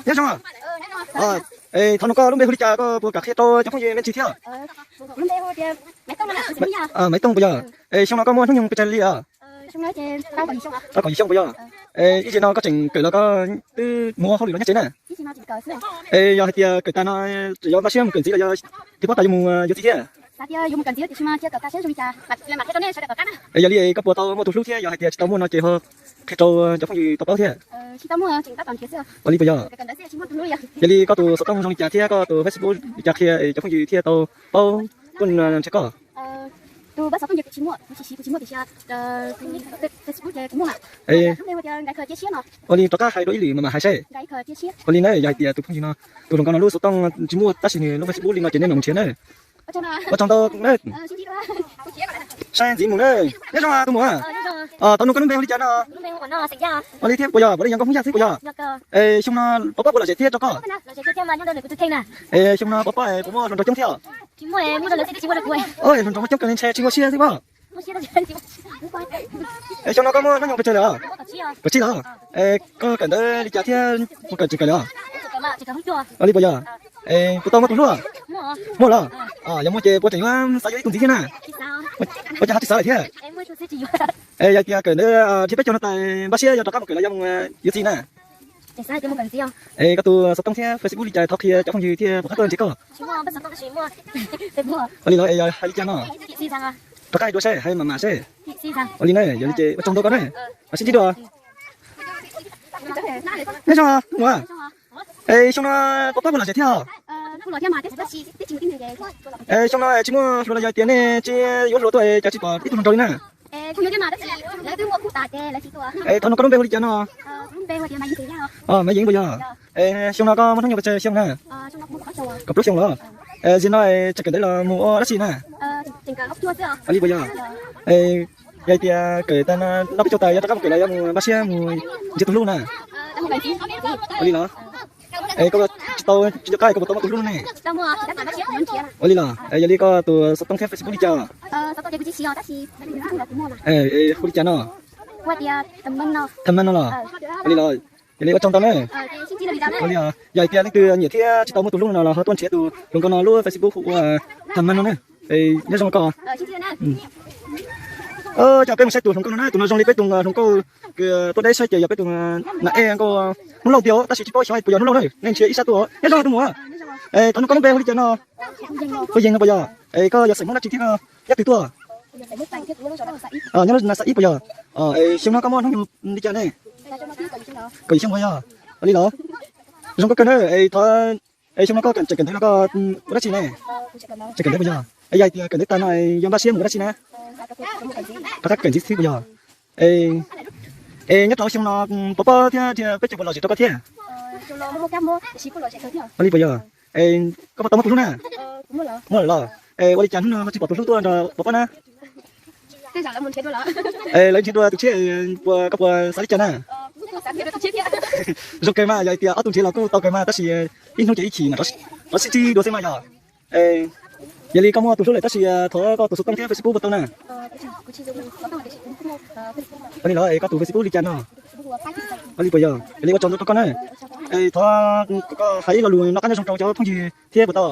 Nyob zoo. Thov nug koj lub npe hu li cas, koj puas kam qhia rau cov phooj ywg me ntsis thiab? Maiv Tooj puas yog? Xyoo no koj muaj hnub nyoog pes tsawg li os? Rau kaum yim xyoo puas yog? Ib zaug no koj tseem kawm los koj twb mus ua hauj lwm los nyob tsev na? Es yog hais tias kawm tas no yuav npaj siab mus kawm ntxiv los yog tsis paub tas yuav mus yuav txiv thiab? Yog li koj puas tau muaj tus hlub thiab yog hais tias tsis tau muaj no ces ho qhia rau cov phooj ywg tau paub thiab. Ua li puas yog? Yog li koj tus xov tooj zoo li cas thiab koj tus Facebook li cas qhia cov phooj ywg thiaj tau paub tuaj nrhiav koj? Ua li rov qab hais dua ib lwm mam mam hais seb. Ua li na, yog hais tias tus phooj ywg no, tus hluas nkauj no lub xov tooj tsis muaj tab sis nws lub Facebook li no ces nej mam mus nrhiav na. Ua tsaug ntau na. Saib ntxiv mus na. Nyob zoo tus muam. Tau nug koj lub npe hu li cas no? Ua li thiab puas yog, puas li yog nkauj Hmoob Yaj xwb puas yog? Es xyoo no Pov Pov puas lom zem thiab rau koj? Es xyoo no Pov Pov puas muaj hluas nraug coob thiab? Hluas nraug muaj coob kawg li ntshe tsis muaj siab xwb pob. Es xyoo no koj muaj hnub nyoog pes tsawg lawm? Kaum tsib los? Es koj kawm ntawv li cas thiab puas kawm tseem kawm li os? Ua li puas yog? Es puas tau muaj tus hlub? Muaj los? Yog muaj ces puas tseem yuav xav yuav ib tug ntxiv thiab na? Ua cas ho tsis xav lawm thiab? Es yog tias kawm ntawv dhia peb caug no tas npaj siab yog rov qab mus kawm los yog mus yuav txiv na? Es koj tus xov tooj thiab Facebook li cas thov qhia cov phooj ywg thiaj puas qab tuaj nrhiav koj? Ua li los es yog hais li cas no? Rov qab hais dua seb, hais mam mam seb. Ua li na, yog li ces ua tsaug ntau koj na. Sib ntsib dua. Nyob zoo tus muam. Es xyoo no Pov Pov puas lom zem thiab? Es xyoo no tsis muaj hluas los yog tias nej tsis yuav hluas tuaj es cas tsis pom ib tug hluas nraug li na? Es thov nug koj lub npe hu li cas no? Maiv Yeev puas yog? Es xyoo no koj muaj hnub nyoog pes tsawg xyoo na? Kaum plaub xyoo los? Es zaum no tseem kawm ntawv los mus ua dab tsi na? Ua li puas yog? Yog hais tias kawm tas no loj peb caug tas yuav rov qab mus kawm los yuav mus npaj siab mus nrhiav tus hlub na? Ua li los? Es koj tsis tau tsis nco qab koj puas tau muaj tus hlub ne? Ua li los? Yog li koj tus xov tooj thiab Facebook li cas? Hu li cas no? Tham Maj no los? Ua li los? Yog li ua tsaug ntau na. Ua li, yog hais tias leej twg nyiam thiab tsis tau muaj tus hlub no los ho tuaj nrhiav tus hluas nkauj no lub Facebook hu ua Tham Maj no na. Nyob zoo koj. Coj peb mus saib tus hluas nkauj no na, tus no zoo li peb tus hluas nkauj kws tuaj deb saib ces yog peb tus nam ej nkauj Hmoob Lauj tiag tab sis tsis paub xyov puas yog Hmoob Lauj na, nej nrhiav ib sab tuaj. Nyob zoo tus muam. Thov nug koj lub npe hu li cas no? Hu Yees no puas yog? Es koj yog xeem Hmoob dab tsi thiab koj nyob twg tuaj? Nyob Naj Xav Ib puas yog? Xyoo no koj muaj hnub nyoog li cas ne? Kaum yim xyoo puas yog? Ua li los? Zoo koj kawg na. Thov, es xyoo no koj tseem kawm ntawv los koj ua dab tsi ne? Tseem kawm ntawv puas yog? Es yog hais tias kawm ntawv tag no yuav npaj siab mus ua dab tsi na? Rov qab kawm ntxiv xwb puas yog? Es nyob rau xyoo no Pov Pov thiab Dhia peb caug puas lom zem rau koj thiab? Ua li puas yog? Es koj puas tau muaj tus hlub na? Muaj lawm los? Es ua li cas hnub no ho tsis pom tus hlub tuaj nrog Pov Pov na? Es lawv nrhiav dua tus tshiab, puas koj puas xav li cas na? Zoo kawg mas, yog hais tias ob tug nrhiav los kuj tau kawg mas, tab sis ib hnub ces ib chim mam rov sib ntsib dua xwb mas yog. Yog li koj muaj tus hlub lawm tab sis thov koj tus xov tooj thiab Facebook puas tau na? Ua li los es koj tus Facebook li cas no? Ua li puas yog? Yog li ua tsaug ntau rau koj na. Es thov koj hais ib lo lus noj qab nyob zoo rau cov phooj ywg thiab puas tau?